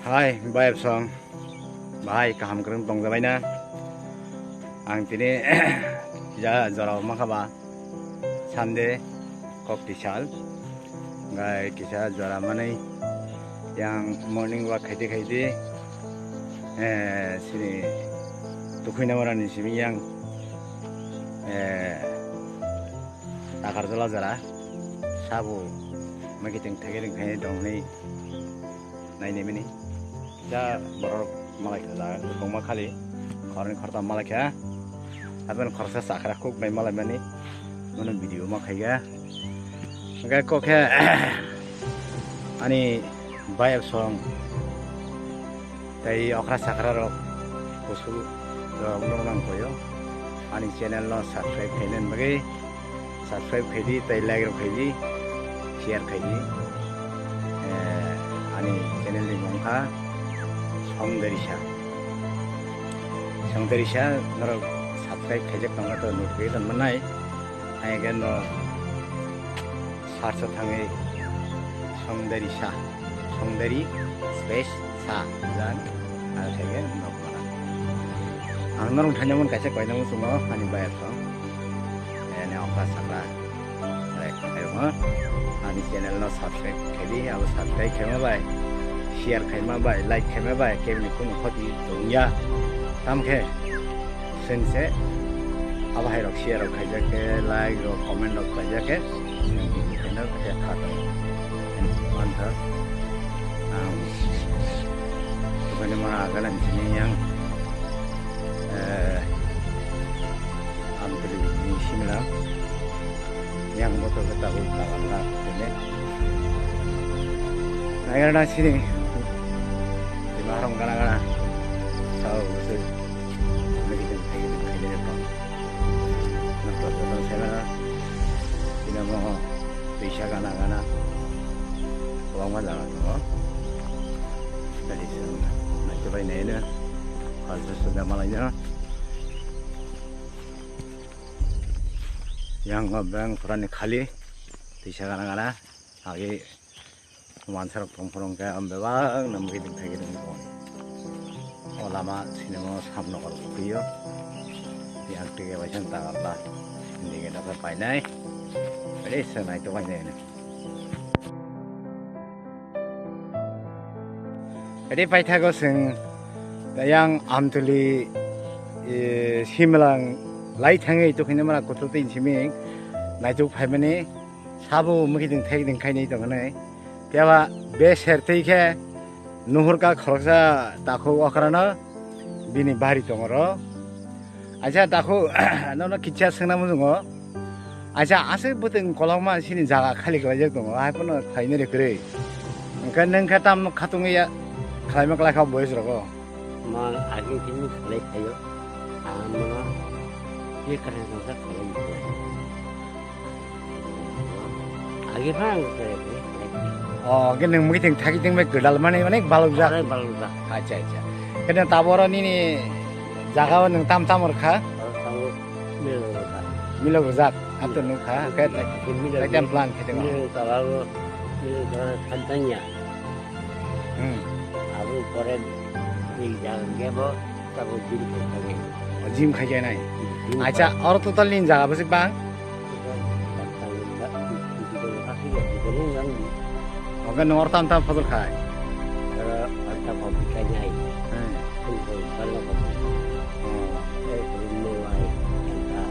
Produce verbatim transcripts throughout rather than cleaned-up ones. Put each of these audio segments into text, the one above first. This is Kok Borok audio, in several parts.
Hai, bai song. Bai, kaham kwrwng tongjabaina. Ang tini ja jora mankha ba Sunday kok tisal. Gai kisa jora manwi yang morning walk khaidi khaidi, eh, sini tukhwina mora ni simi yang, eh, Takarjala jora sabo makiting thakiring khai tongnai. Naini mini. Ja borok malai kha jaga kwbangma khali. Khorni khortam malai kha. Aboni khoroksa chakra khuk bai malai mani. Mano video ma khaiga. Hingke kok khe ani bayap song tei okra sakra rok kusu rok nong nang koyo. Ani channel no subscribe khainani bagwi. Subscribe khaidi, tei like rok khaidi, share khaidi. Eh, ani channel ni mung kha Songdarisa. Songdarisa norok subscribe khaijak tongma to notification manai. Hai khe no search o thangwi Songdarisa, Songdari space sa jang, ah, khaikhe nok manang. Ang norok thainamon kaisa koinang muchungo ani bayar song. Ani okra sakra. Ani channel no subscribe khaidi, abo subscribe khaima bai, share khaima bai, like khaima bai, kebini kunu khoti tongya. Tamkhe sense abo hai rok share rok khaijak khe, like rok, comment rok khaijak khe, khaina khe kha tong. Ani mantha ang bukan mana agana sini yang, eh, Amtwlwi ni simla yang botol khe tabuk tabuk na tene. Nagarna sini di marong gana gana sao se megi den thai den thai den pang. Nak to to sai na sini mo tuisa gana gana. Wang ma jaga to. Tadi sen na to bai ne ne. Hal se sudah malai na. Yang beng purani khali tisa gana gana agi mansa rok tong phurung khe am bebak nam giding thai giding tong. O lama sinimo samno kor phiyo yang tige bai sang ta gala dige da painai. Ere se nai to bai ne. Ri paithago chwng yang Amtwlwi, eh, Simlang lai thangwi tukhinai mara kuthuk twi simi naituk phaimani sabo mwkhitwng thekding khainai tongmani. Phiya ba be ser twi khe nuhurkha khoroksa takhuk okrano bini bari tongoro. Acha, takhuk nono kicha swngna muchungo. Acha, aswk bwtwng kolokma sini jaga khali khlaijak tongo, hai phano khlainai rw kwrwi. Hwnkhe nwng khe tamno khatungwi ya khlaima kwlai kha boys rogo. Ma agin tini khlai phaio. Ang mono ye kare jongsa khlai phaio. Agi phang khlai phaio. O, hwnkhe nwng mwkhitwng thakithwng bai gwdal mani onek balokjak. Onek balokjak. Acha, acha. Hwnkhe nwng taboro nini jaga o nwng tam tam rwkha? Oro tabuk milo rwkha. Milo rwjak. Ato nukha. Hwnkhe milo rwjak. Plan khe tongma. Milo rwjak, abo milo rwjak, thanthangya. Hmm. Abo pore ni jaga khe bo. Tabuk gym khaikha nai. O, gym khaikha nai. Gym. Acha, oro total ni jaga bwswk bang? Total ni jaga, total ni jaga. Oke, nwng oro tam tam photol khai? Oro tam tam photol khai nai. Hmm. Photol balo photol. Oh. Eh, photol mo ai, enta.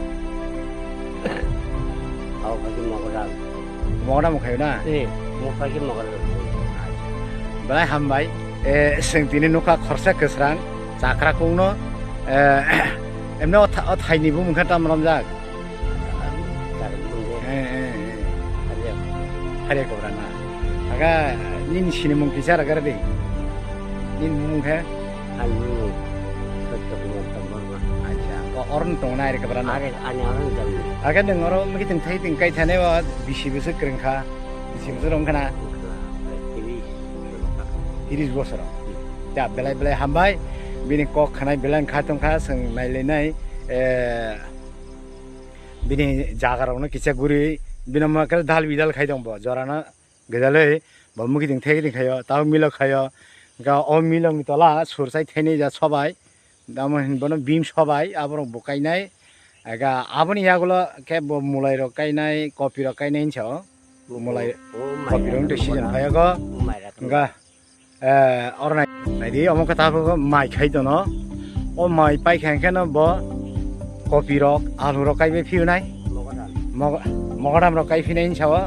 Au kaki mogodal. Mogodam khayo na? Eh, mo kaki mogodal. Belai hambai. Eh, chwng tini nukha khorsa kwsrang. Chakra kungno, eh, emno o tha-, o thaini bumung khe tam romjak? Eh, eh, eh. Harya kobra na. Aga nini sinimung kisa raga de. Nini bumung khe? Ani bumung Satya Kumar Debbarma. Acha, o oron tong na ari kobra na. Are, ani oron tong. Aga nung oro miki ting thai ting kai thane wa bisi bisi kreng kha. Bisi bisi rong khana. Tiris. Tiris bosor. Ja, belai belai hambai. Bini kok khanai belai kha tongkha, chwng nailainai, eh, bini jaga rokno kisa guri, bini ma khe dal bidal khai tong bo, jorano gwdalwi bo mwkhitwng thekithwng khaio, tamo milok khaio, Ga o milong ni tola sur sai thainai ja sobai. Damo hin bono bim sobai, aborok bo kainai. Aga aboni yagulo khe bo mulai rok kainai, kopi rok kainai hinsa o. Mulai, o, o mai kopi rok rok tei season mogoda. Phaiyago. O mai rok. Ga, eh, oro nai, naidi, omo khe tabuk mai khai tono. O mai pai khe hwnkhe no bo kopi rok, alu rok kaibai phiyunai. Mogodam. Mog-, mogodam rok kai phinai hinsa o.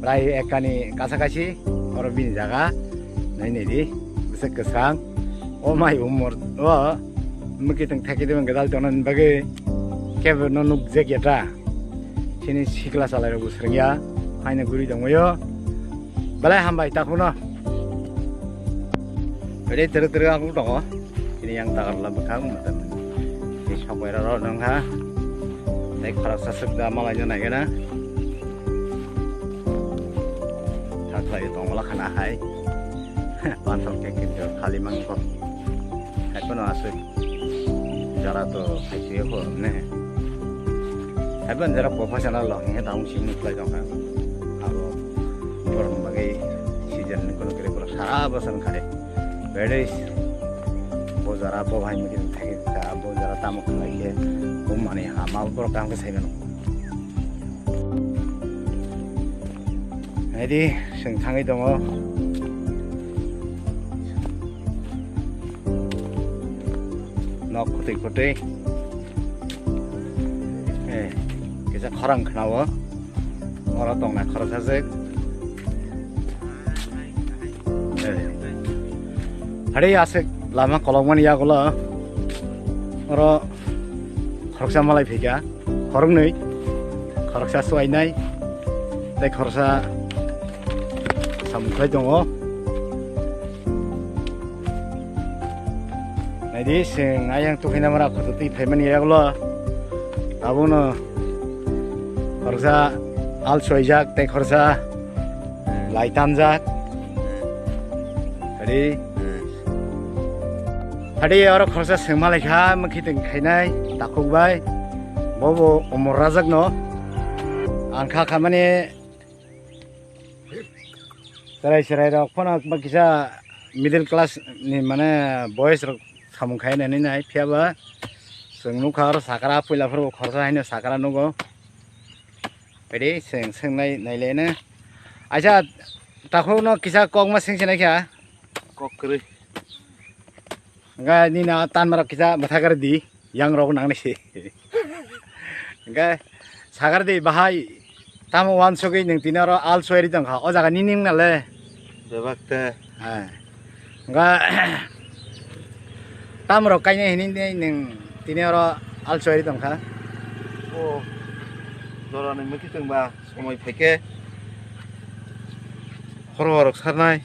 Prai ekani kasa kasi, oro bini jaga. Nai naidi, bwswk kwsang. O mai umor, o, mwkhitwng thakidwng gwdal tongna bagwi kebo no nukjak ya ta. Chini sikla salai rok bo swrwngya, haino guri tongbaio. Belai hambai takhukno. Bede tere tere ang tongo. Chini yang tagar la bwkhak mata. Ni sokoira ro nang ha. Tei khoroksa swk da malai no nai gana. Thaklai tongla khana hai. Panthor khe kinto khali mangko. Hai phano aswk jara to khaisi ho ne. Hai ban jara professional lo hinge daung simi khlai tong kha. Abo borok bagwi season ni kono kre borok sara bosan khare. Bede bo jara bo hai mungkin thai kha, bo jara tamo khlai khe bo mani ha ma borok kam khe sai mano. Naidi, chwng thangwi tongo. Nok kwtwi kwtwi. Eh, kisa khorang khnawo. Oro tongnai khoroksa se. Eh. Hari aswk lama kolokmani yagulo. Oro khoroksa malai phika. Khoroknwi, khoroksa suainai, tei khoroksa samung khlai tongo. Naidi, chwng ayang tukhaina mara khototwi phaimani yagulo. Tabukno khoroksa al suaijak tei khoroksa lai tanjak. Adi. Adi oro khoroksa sengma laikha, mwkhitwng khainai, takhuk bai. Bobo umor rajak no. Ang kha khamani chwrai chwrai rok phano ba kisa middle class ni mane boys rok samung khai nani nai phiya ba. Chwng nukha oro sakra puila phuru khoroksa haino sakra nugo. Adi chwng swngnai naileno. Aisa takhuk no kisa kokma sengse naikha. Kok kwrwi. Hingke nini a tanmarok kisa mwthakar di, yang rok nang nai se. Hingke sakar di bahai, tamo wansugwi nwng tini oro al suai ri tongkha, o jaga nini wng nale? Bebak te. Hai. Hingke tamorok kainai hinui nwng tini oro al suai ri tongkha? O jora ni mwkhitwng ba somoi phaikhe khorok sarnai.